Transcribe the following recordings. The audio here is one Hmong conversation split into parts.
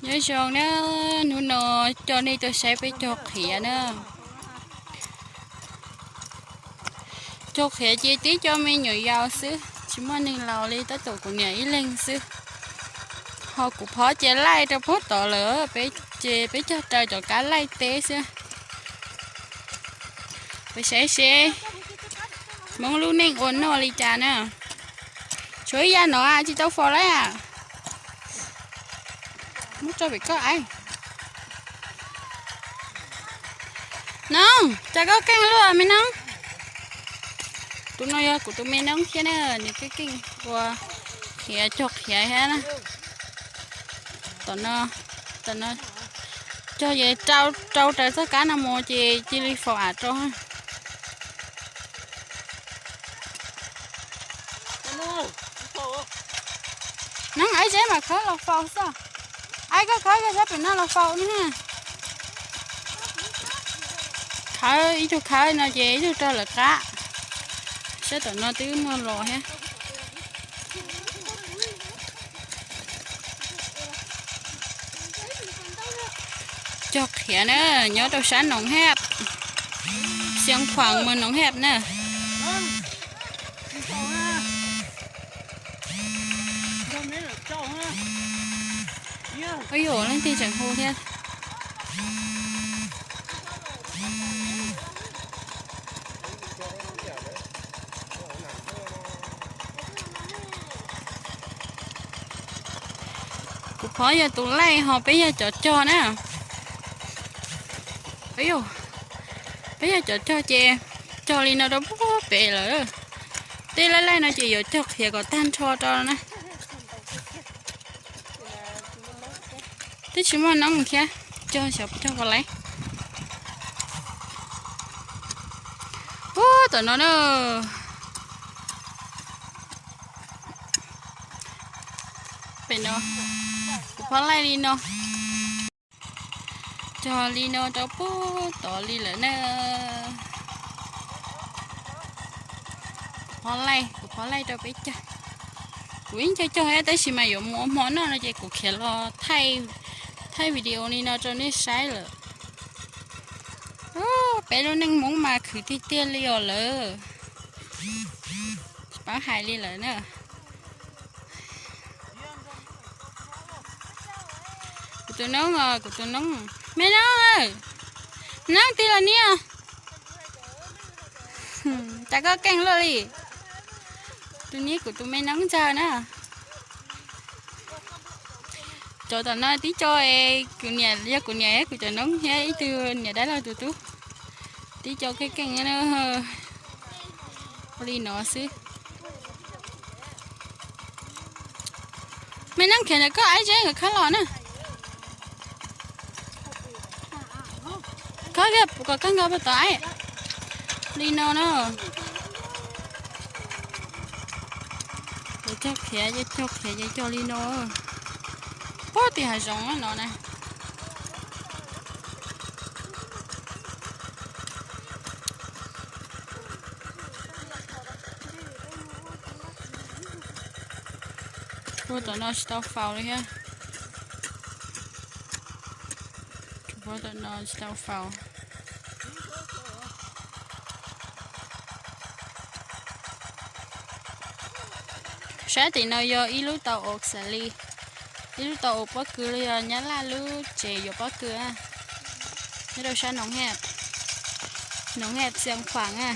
Nyob zoo na, hnub no coj nej tuaj saib peb cog qhiav na. Cog qhiav ces tib cov me nyuam yaus xwb, tsis muaj neeg laus li, tab tom kuv niam ib leeg xwb. Ho kuv phov ces laij rau puag tod lawm, peb ces peb cog raws cov kab laij teb xwb. Peb saib seb Hmoob lub neej ua noj li cas na. Tshuav ib yam no tsis tau faus lawm. Muab tso pem koj aiv. Noog, cas koj keej luaj me noob? Tus no yog kuv tus me noob thiab na, nws keej keej ua qhiav cog qhiav thiab na. Tom no, tom no cog ces rau raws txoj kab no mus ces cia li faus av rau. Noob, aiv zeb mas khawb los faus xwb. Aiv, koj khawb koj sab pem no los faus na. Khawb ib tug, khawb no ces ib tug rau lawv qab. Sab tom no twb muaj los thiab. Cog qhiav na, nyob rau sab Noov Hab, Xeev Khuam mus Noov Hab na. Ua yus leej twg tseem hu thiab. Kuv phov yog tus laij ho peb yog cov cog na. Peb yog cov cog ces cog li no rau puag pem lawm. Tej laij laij no ces yuav cog qhiav kom tag nrho rau na. Twb tsis muaj noob thiab, cog xyov cog puas laij. Ub, tom no na. Pem no, kuv phov laij li no. Cog li no rau puag tod li lawm na. Kuv phov laij, kuv phov laij rau peb cog. Kuv ib ncag cog thiab tab sis mas yuav mus ua hmo noj no ces kuv khiav los thaij video li no rau nej saib lawm. Peb lub neej Hmoob mas khwv tiag tiag li os lawm. Tsis paub hais li lawm na. Kuv tus noob os, kuv tus noob. Me noob, noob tig los niam. Cas koj keej luaj li. Tus niam, kuv tus me noob ntxawg na. Cov tom no tib co, kuv niam, yog kuv niam thiab kuv cov noob thiab ib tug niam dab laug tus tub. Tib co keej keej li no xwb. Me noob, khiav ntawm koj, aiv zeb nkawd khawb los na. Khawb kiag kom kawg nkaus puag tom aiv. Li no na. Cog qhiav, cog qhiav ces cog li no. Puag tim hav zoov no na. Puag tom no tsis tau faus li thiab. Puag tom no tsis tau faus. Sab tim no yog ib lub tau ua xas li, ib lub tau ua pob kws los yog nyab laj lub tsev yuav pob kws. Nyob rau sab Noov Hab, Noov Hab Xiav Khuam a.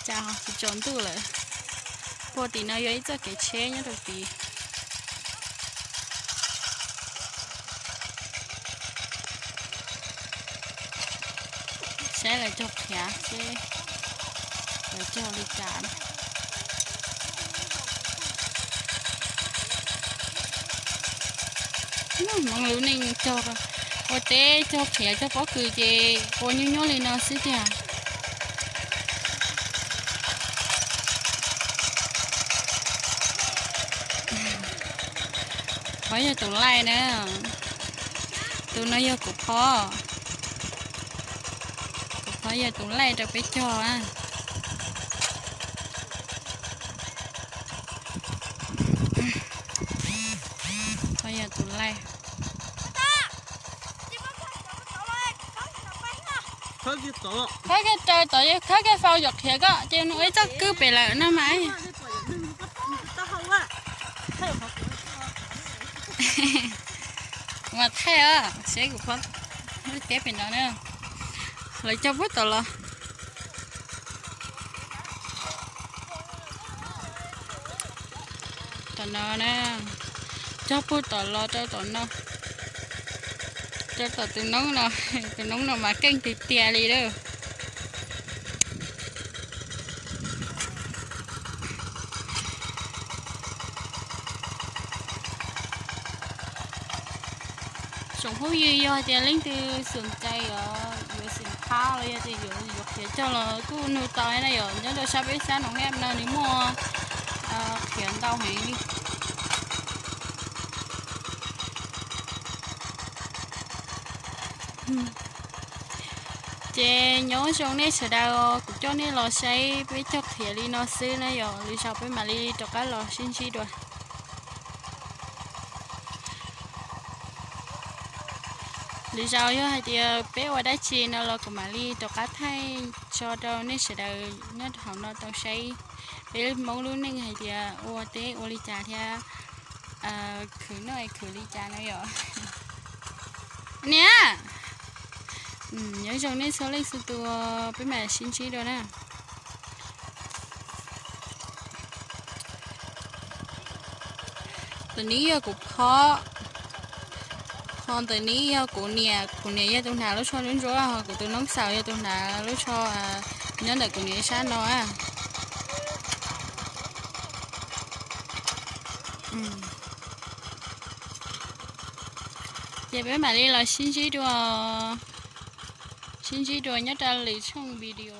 Cas ho tsis tsaus ntuj lawm. Puag tim no yog ib txoj kev tsheb nyob rau tid. Saib lawv cog qhiav seb lawv cog li cas. Hmoob lub neej cog, ua teb cog qhiav cog pob kws ces ua nyuaj nyuaj li no xwb tiag. Phov yog tus laij na. Tus no yog kuv phov. Kuv phov yog tus laij rau peb cog. Phov yog tus laij. Khawb kiag raws tod, khawb kiag faus yuam qhiav koj ces nws ua ib txoj kwj pem lawm no mas. Kuv mas thaij os, seb kuv qhov teb pem no na. Lawv cog puag tom los. Tom no na, cog puag tom los rau tom no, rau tom tus noob no, tus noob no mas keej tiag tiag li lawm. Tsoom phooj ywg, yog hais tias leej twg xum cai yuav xim phab los yog tias yuav yuav qhiav cog los kuj nug tau na yom. Nyob rau sab peb sab Noom Hej no nws muaj qhiav ntau heev li. Ces nyob zoo nej sawv daws, kuv coj nej los saib peb cog qhiav li no xwb na yom, lwm zaus peb mam li rov qab los sib ntsib dua. Lwm zaus yog hais tias peb ua dab tsi no los kuv mam li rov qab thaij tso rau nej sawv daws nyob hauv no tau saib. Peb Hmoob lub neej hais tias ua teb ua li cas thiab khwv noj es khwv li cas no yom. Niam, nyob zoo nej txhua leej txhua tus, peb mam sib ntsib dua na. Tus nib yog kuv phob, ho tus nib yog kuv niam, kuv niam yog tus hnav lub tsho ntsuab ntsuab, ho kuv tus noob xaus yog tus hnav lub tsho nyob ntawm kuv niam sab no. Ces peb mam li los sib ntsib dua, sib ntsib dua nyob rau lwm tshooj video.